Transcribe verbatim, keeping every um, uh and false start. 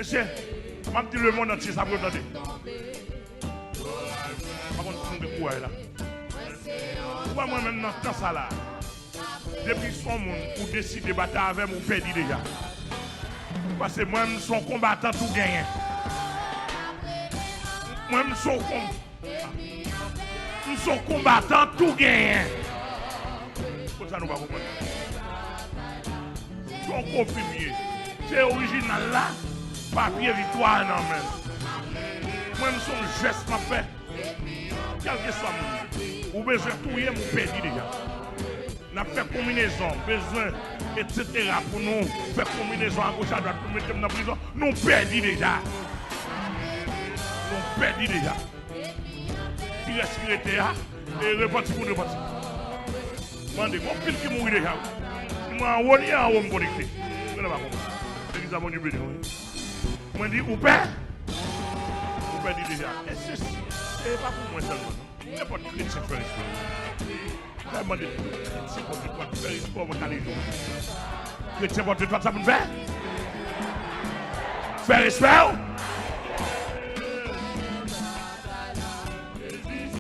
Mesye, m ap di lemonn antye sa pou yo tande. Pa konn si nou gen kouraj la. Ou wè mwen menm nan tan sa la, depi se yon moun ou deside batay avè m, ou pèdi deja. Paske mwen, m se yon konbatan tou genyen. Mwen, m se yon kon-, m se yon konbatan tou genyen. Konsa nou pa konprann. Se yon kopi m ye. Se orijinal la, papye viktwa a nan men m. Mwen, m se yon jès m ap fè. Kèlkeswa moun, ou bezwen touye m, ou pèdi deja. N ap fè konbinezon, bezwen, etsetera, pou nou fè konbinezon agoch adwat pou mete m nan prizon. Nou pèdi deja. Nou pèdi deja. Ki rès ki rete a, e repanti pou repanti. Mande, gon pil ki mouri deja, wi. Mwen anwo, li anwo, m konekte. Mwen pa konprann. Se ki sa Bondye beni w, wi. Mwen di, ou pè? Ou pèdi deja. E se, se pa pou mwen sèlman, non. Nenpòt kretyen fè respè w. Mwen mande tout kretyen pòt de pòt fè respè w, mwen ka li jou. Kretyen pòt de pòt sa pou n fè? Fè respè w.